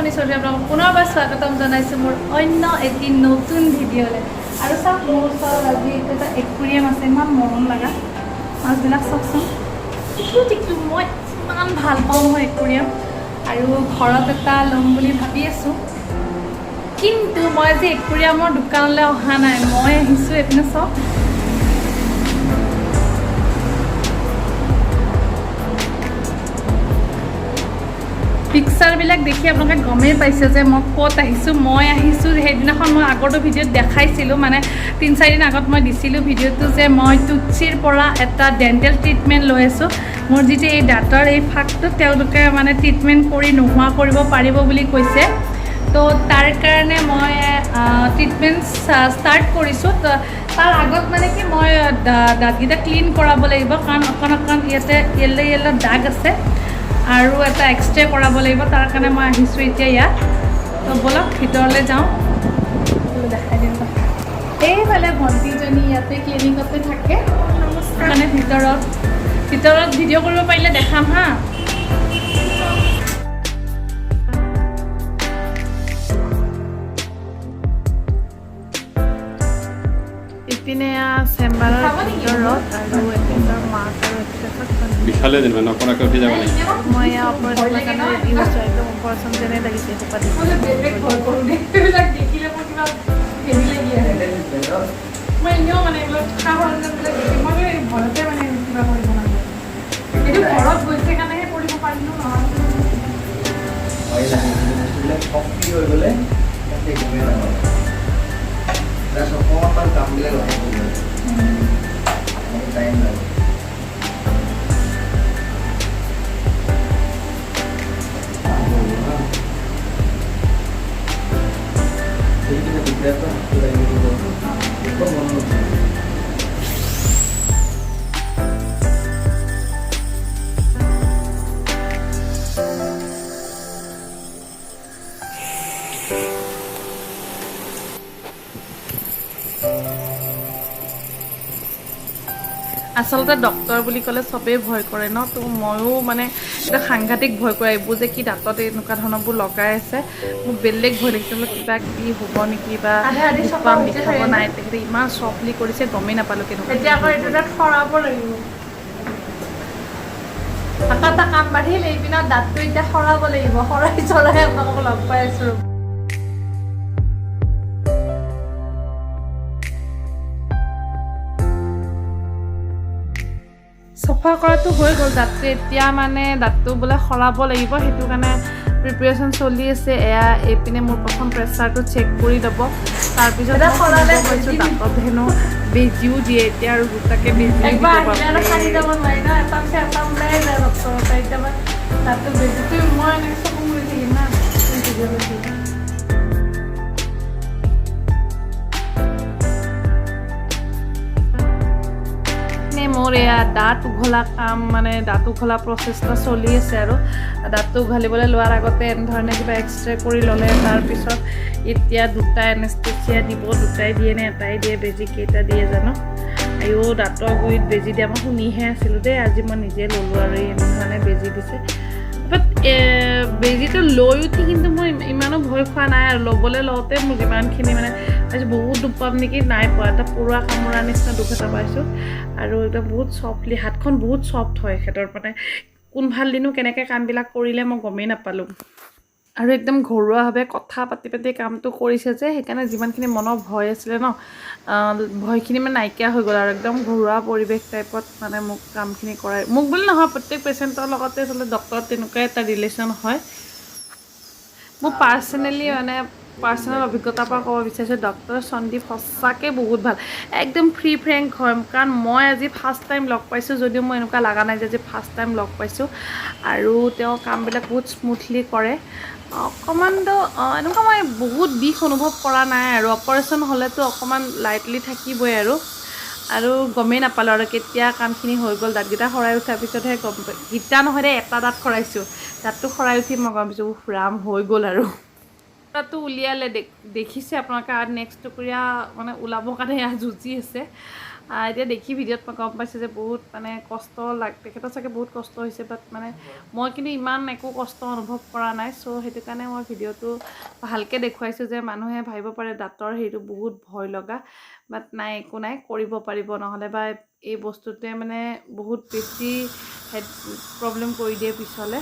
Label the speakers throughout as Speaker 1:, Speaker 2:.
Speaker 1: ফণী চৌধুৰী আপোনালোকক পুনৰবাৰ স্বাগতম জনাইছোঁ মোৰ অন্য এটি নতুন ভিডিঅ'লৈ। আৰু চাওক, মোৰ ওচৰত আজি এটা একুৰিয়াম আছে, ইমান মৰম লগা মাছবিলাক চাওকচোন, টিকলু টিকলু। মই ইমান ভাল পাওঁ নহয় একুৰিয়াম, আৰু ঘৰত এটা ল'ম বুলি ভাবি আছোঁ। কিন্তু মই আজি একুৰিয়ামৰ দোকানলৈ অহা নাই, মই আহিছোঁ এইপিনে চাওক। পিকচাৰবিলাক দেখি আপোনালোকে গমেই পাইছে যে মই ক'ত আহিছোঁ। মই আহিছোঁ, সেইদিনাখন মই আগৰটো ভিডিঅ'ত দেখাইছিলোঁ, মানে 3-4 দিন আগত মই দিছিলোঁ ভিডিঅ'টো যে মই টুটচিৰ পৰা এটা ডেণ্টেল ট্ৰিটমেণ্ট লৈ আছোঁ। মোৰ যিটো এই দাঁতৰ এই ফাকটো, তেওঁলোকে মানে ট্ৰিটমেণ্ট কৰি নোহোৱা কৰিব পাৰিব বুলি কৈছে। তো তাৰ কাৰণে মই ট্ৰিটমেণ্ট ষ্টাৰ্ট কৰিছোঁ। তো তাৰ আগত মানে কি, মই দাঁতকেইটা ক্লিন কৰাব লাগিব, কাৰণ অকণ অকণ ইয়াতে য়েল্ল' য়েল্ল' দাগ আছে আৰু এটা এক্সৰে কৰাব লাগিব। তাৰ কাৰণে মই আহিছোঁ এতিয়া ইয়াত। তো ব'লক, ভিতৰলৈ যাওঁ, দেখাই দিম। এইফালে ভণ্টিজনী ইয়াতে ক্লিনিকতে থাকে। মানে ভিতৰত ভিতৰত ভিডিঅ' কৰিব পাৰিলে দেখাম হা।
Speaker 2: ইপিনে চেম্বাৰৰ
Speaker 1: খাব নেকি?
Speaker 2: ভিতৰত আৰু এখেতৰ মাক আৰু এখেতৰ
Speaker 3: বিষালে যেনিবা নকৰাকৈ উঠি যাব নেকি?
Speaker 2: মই এয়া অপাৰেশ্যনৰ কাৰণে ৰেডি হৈছোঁ। একদম অপাৰেশ্যন যেনে লাগিছে সোপা দেখি।
Speaker 1: মই যে বেলেগ ভয় কৰোঁ দেই, এইবিলাক দেখিলে মোৰ কিবা হেৰি লাগি আহে। মই এনেও মানে এইবিলাক সা সৰঞ্জামবিলাক দেখি মই এই ভয়তে মানে কিবা কৰিব নাযাওঁ। এইটো ঘৰত গৈছে কাৰণেহে কৰিব পাৰিলোঁ, নহয়।
Speaker 4: ভয় লাগে, কিন্তু বস্তুবিলাক চফ্টলি হৈ গ'লে তাতে গমেই নাপায়। প্লাছ অকণমান কামবিলাক লাহে কৰিব লাগে, টাইম লাগে। সেইখিনি দিগদাৰটো লাগিব দিব একো মন নকৰে।
Speaker 2: আচলতে ডক্তৰ বুলি ক'লে চবেই ভয় কৰে ন? তো ময়ো মানে এটা সাংঘাতিক ভয় কৰে। এইবোৰ যে কি দাঁতত এনেকুৱা ধৰণৰবোৰ লগাই আছে, মোৰ বেলেগ ভয় লাগিছে বোলো কিবা কিবি হ'ব নেকি বা
Speaker 1: আধা আধি
Speaker 2: দুখ
Speaker 1: চফা
Speaker 2: পাম,
Speaker 1: হৈছে
Speaker 2: বিষাব
Speaker 1: চাগে ন?
Speaker 2: নাই। তেখেতে ইমান চফ্টলি কৰিছে, গমেই নাপালোঁ কেনেকুৱা।
Speaker 1: এতিয়া আকৌ এইটো দাঁত সৰাব লাগিব। আকৌ এটা কাম বাঢ়িল, এইপিনৰ দাঁতটো এতিয়া সৰাব লাগিব। সৰাই চৰাই আপোনালোকক লগ পাই আছো।
Speaker 2: চফা কৰাটো হৈ গ'ল দাঁতটো। এতিয়া মানে দাঁতটো বোলে সৰাব লাগিব, সেইটো কাৰণে প্ৰিপেৰেশ্যন চলি আছে। এয়া এইপিনে মোৰ প্ৰথম প্ৰেছাৰটো চেক কৰি ল'ব। তাৰপিছত
Speaker 1: এটা
Speaker 2: মই
Speaker 1: সৰালে
Speaker 2: শুনিব পাইছোঁ
Speaker 1: বেজি।
Speaker 2: দাঁতত হেনো বেজিও দিয়ে। এতিয়া আৰু দুটাকে বেজিও দিব।
Speaker 1: একবাৰ আহিলে আৰু
Speaker 2: বাপৰে।
Speaker 1: সাৰি যাব নোৱাৰি ন, এটা পিছত এটা ওলাই যায় ডক্তৰৰ পৰা। এতিয়া মই দাঁতটো বেজিটো মই এনেকৈ চকু মুদি থাকিম না, তুমি ভিডিঅ' কৰি থাকিবা।
Speaker 2: মানে মোৰ এয়া দাঁত উঘলা কাম, মানে দাঁত উঘলা প্ৰচেছটা চলি আছে। আৰু দাঁতটো উঘালিবলৈ লোৱাৰ আগতে এনেধৰণে কিবা এক্সৰে কৰি ল'লে। তাৰপিছত এতিয়া দুটা এনেষ্টেচিয়া দিব। দুটাই দিয়ে নে এটাই দিয়ে বেজি, কেইটা দিয়ে জানো? আইঅ, দাঁতৰ গুৰিত বেজি দিয়া মই শুনিহে আছিলোঁ দেই, আজি মই নিজে ল'লোঁ। আৰু এই এনেধৰণে বেজি দিছে। বাট বেজিটো লৈ উঠি কিন্তু মই ইমানো ভয় খোৱা নাই। আৰু ল'বলৈ লওঁতে মোৰ যিমানখিনি মানে ভাবিছোঁ বহুত দুখ পাম নেকি, নাই পোৱা। এটা পৰুৱা কামোৰা নিচিনা দুখ এটা পাইছোঁ। আৰু একদম বহুত চফ্টলি, হাতখন বহুত চফ্ট হয় এখেতৰ। মানে কোন ভাল দিনো কেনেকৈ কামবিলাক কৰিলে মই গমেই নাপালোঁ। আৰু একদম ঘৰুৱাভাৱে কথা পাতি পাতি কামটো কৰিছে যে, সেইকাৰণে যিমানখিনি মনৰ ভয় আছিলে ন, ভয়খিনি মানে নাইকিয়া হৈ গ'ল। আৰু একদম ঘৰুৱা পৰিৱেশ টাইপত মানে মোক কামখিনি কৰাই, মোক বুলি নহয়, প্ৰত্যেক পেচেণ্টৰ লগতে আচলতে ডক্টৰৰ তেনেকুৱাই এটা ৰিলেশ্যন হয়। মোৰ পাৰ্চনেলি মানে পাৰ্চনেল অভিজ্ঞতাৰ পৰা ক'ব বিচাৰিছোঁ, ডক্টৰ সন্দীপ সঁচাকৈ বহুত ভাল, একদম ফ্ৰী ফ্ৰেংক হয়। কাৰণ মই আজি ফাৰ্ষ্ট টাইম লগ পাইছোঁ যদিও মই এনেকুৱা লগা নাই যে আজি ফাৰ্ষ্ট টাইম লগ পাইছোঁ। আৰু তেওঁ কামবিলাক বহুত স্মুথলি কৰে। অকণমানতো এনেকুৱা মই বহুত বিষ অনুভৱ কৰা নাই। আৰু অপাৰেশ্যন হ'লেতো অকণমান লাইটলি থাকিবই। আৰু গমেই নাপালোঁ আৰু কেতিয়া কামখিনি হৈ গ'ল। দাঁতকেইটা সৰাই উঠাৰ পিছতহে গম পাই, গীতা নহয় দেই, এটা দাঁত সৰাইছোঁ। দাঁতটো সৰাই উঠি মই গম পাইছোঁ, উফ ৰাম, হৈ গ'ল। আৰু টুকুৰাটো উলিয়ালে, দেখিছে আপোনালোকে। আৰু নেক্সট টুকুৰা মানে ওলাবৰ কাৰণে এয়া যুঁজি আছে। এতিয়া দেখি ভিডিঅ'ত মই গম পাইছোঁ যে বহুত মানে কষ্ট লাগ তেখেতৰ চাগে বহুত কষ্ট হৈছে, বাট মানে মই কিন্তু ইমান একো কষ্ট অনুভৱ কৰা নাই। চ' সেইটো কাৰণে মই ভিডিঅ'টো ভালকৈ দেখুৱাইছোঁ যে মানুহে ভাবিব পাৰে দাঁতৰ হেৰিটো বহুত ভয় লগা, বাট নাই, একো নাই, কৰিব পাৰিব। নহ'লে বা এই বস্তুটোৱে মানে বহুত বেছি প্ৰব্লেম কৰি দিয়ে পিছলৈ।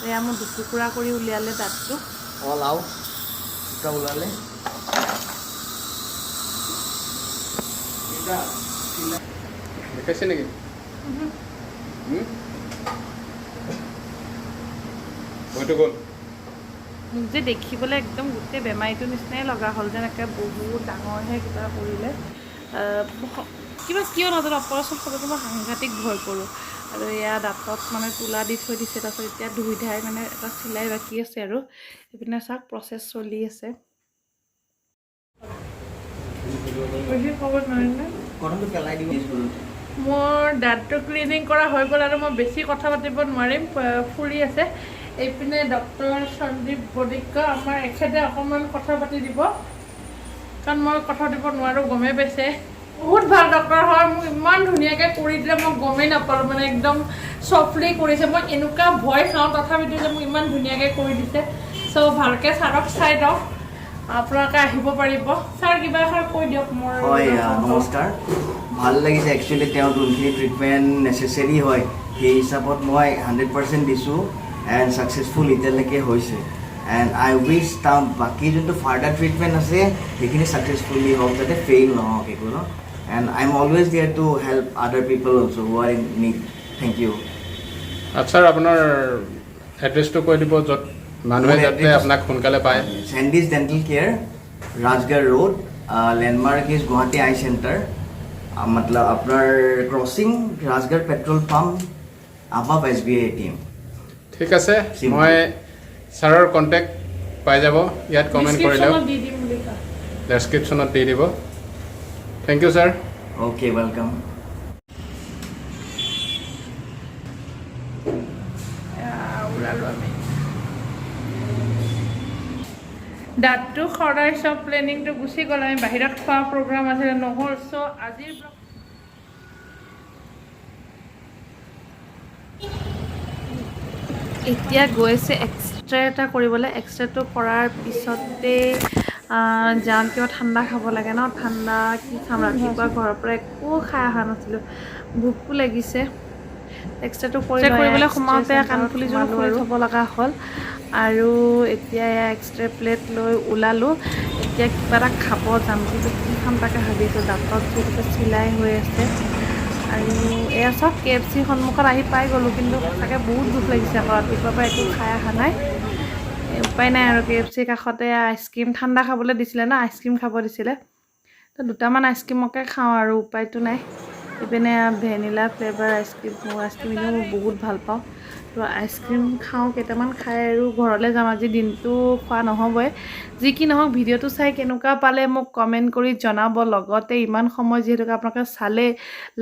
Speaker 2: এয়া মোৰ দুটুকুৰা কৰি উলিয়ালে দাঁতটো।
Speaker 4: অল আউট, দুটা ওলালে। এটা
Speaker 3: দেখাইছে নেকি? হুম? ভয়টো গ'ল?
Speaker 2: মোক যে দেখিবলৈ একদম গোটেই বেমাৰীটোৰ নিচিনাই লগা হ'ল, যেন একে বহুত ডাঙৰহে কিবা কৰিলে। কিবা কিয় নাজানো, অপাৰেশ্যন শব্দটো মই সাংঘাতিক ভয় কৰোঁ। আৰু এয়া দাঁতত মানে তোলা দি থৈ দিছে। তাৰপিছত এতিয়া ধুই ধাই মানে এটা চিলাই বাকী আছে আৰু এইপিনে চাওক, প্ৰচেছ চলি আছে।
Speaker 1: বেছি ক'ব নোৱাৰিম।
Speaker 4: কটনটো পেলাই দিব।
Speaker 1: মোৰ দাঁতটো ক্লিনিং কৰা হৈ গ'ল আৰু মই বেছি কথা পাতিব নোৱাৰিম, ফুলি আছে। এইপিনে ডক্টৰ সন্দীপ বদিক্য আমাৰ, এখেতে অকণমান কথা পাতি দিব, কাৰণ মই কথা পাতিব নোৱাৰোঁ, গমেই পাইছে। বহুত ভাল ডক্টৰ হয়। মোক ইমান ধুনীয়াকৈ কৰি দিলে, মই গমেই নাপালোঁ, মানে একদম চফ্টলি কৰিছে। মই এনেকুৱা ভয় খাওঁ, তথাপিতো যে মোক ইমান ধুনীয়াকৈ কৰি দিছে। চ' ভালকৈ ছাৰক চাই লওক, আপোনালোকে আহিব পাৰিব। ছাৰ, কিবা এষাৰ কৈ দিয়ক মোৰ।
Speaker 4: হয়, নমস্কাৰ। ভাল লাগিছে। একচুৱেলি তেওঁ যোনখিনি ট্ৰিটমেণ্ট নেচেচেৰী হয়, সেই হিচাপত মই 100% দিছোঁ এণ্ড ছাকচেছফুল এতিয়ালৈকে হৈছে। এণ্ড I wish তেওঁ বাকী যোনটো ফাৰ্ডাৰ ট্ৰিটমেণ্ট আছে, সেইখিনি ছাকচেছফুলি হওক, যাতে ফেইল নহওক একো ন। And I am always there to help other people also who are in need. Thank you.
Speaker 3: আচ্ছা, আপোনাৰ এড্ৰেছটো কৈ দিব, য'ত মানুহে
Speaker 4: মোৰ
Speaker 3: যাতে আপোনাক সোনকালে পায়।
Speaker 4: Sandy's Dental Care, Rajgarh Road, landmark is Guwahati Eye Center. মতলব আপোনাৰ crossing Rajgarh petrol pump, above SBI ATM.
Speaker 3: ঠিক আছে।
Speaker 4: Simple.
Speaker 3: মই ছাৰৰ কণ্টেক্ট পাই যাব ইয়াত, কমেণ্ট কৰিলেও।
Speaker 1: ডিছক্ৰিপশ্যনত দি দিম বুলি কোৱা।
Speaker 3: ডেছক্ৰিপশ্যনত দি দিব। Thank you, sir.
Speaker 4: Okay, welcome.
Speaker 1: ওলালোঁ আমি। দাঁতটো সৰাই চব প্লেনিংটো গুচি গ'ল। আমি বাহিৰত খোৱা প্ৰগ্ৰাম আছিলে, নহ'ল। চ' আজিৰ ব্লগ
Speaker 2: এতিয়া গৈ আছে এক্সৰে এটা কৰিবলৈ। এক্সৰেটো কৰাৰ পিছতে যাম। কিবা ঠাণ্ডা খাব লাগে ন? ঠাণ্ডা কি খাম? ৰাতিপুৱা ঘৰৰ পৰা একো খাই অহা নাছিলোঁ, ভোকো লাগিছে। এক্সৰেটো কৰি কৰিবলৈ সোমাওঁতে কাণফুলিযোৰ খুলি থ'ব লগা হ'ল। আৰু এতিয়া এয়া এক্সৰে প্লেট লৈ ওলালোঁ। এতিয়া কিবা এটা খাব যাম, কিন্তু কি খাম তাকে ভাবি আছোঁ। দাঁতত যিহেতুকে চিলাই হৈ আছে। আৰু এয়া চাওক, কেএফচি সন্মুখত আহি পাই গ'লোঁ, কিন্তু সঁচাকৈ বহুত ভোক লাগিছে আকৌ, ৰাতিপুৱাৰ পৰা একো খাই অহা নাই। উপায় নাই আৰু, কেএফচিৰ কাষতে আইচক্ৰীম ঠাণ্ডা খাবলৈ দিছিলে ন, আইচক্ৰীম খাব দিছিলে। তো দুটামান আইচক্ৰীমকে খাওঁ আৰু, উপায়তো নাই। ইপিনে ভেনিলা ফ্লেভাৰ আইচক্ৰীম, মোৰ আইচক্ৰীম এনেও মই বহুত ভাল পাওঁ। তো আইচক্ৰীম খাওঁ কেইটামান, খাই আৰু ঘৰলৈ যাম। আজি দিনটো খোৱা নহ'বই। যি কি নহওক, ভিডিঅ'টো চাই কেনেকুৱা পালে মোক কমেণ্ট কৰি জনাব। লগতে ইমান সময় যিহেতুকে আপোনালোকে চালে,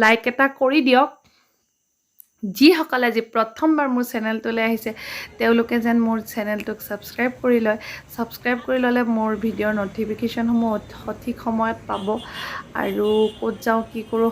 Speaker 2: লাইক এটা কৰি দিয়ক। যিসকলে আজি প্ৰথমবাৰ মোৰ চেনেলটোলৈ আহিছে, তেওঁলোকে যেন মোৰ চেনেলটোক ছাবস্ক্ৰাইব কৰি লয়। ছাবস্ক্ৰাইব কৰি ল'লে মোৰ ভিডিঅ'ৰ ন'টিফিকেশ্যনসমূহ সঠিক সময়ত পাব। আৰু ক'ত যাওঁ, কি কৰোঁ।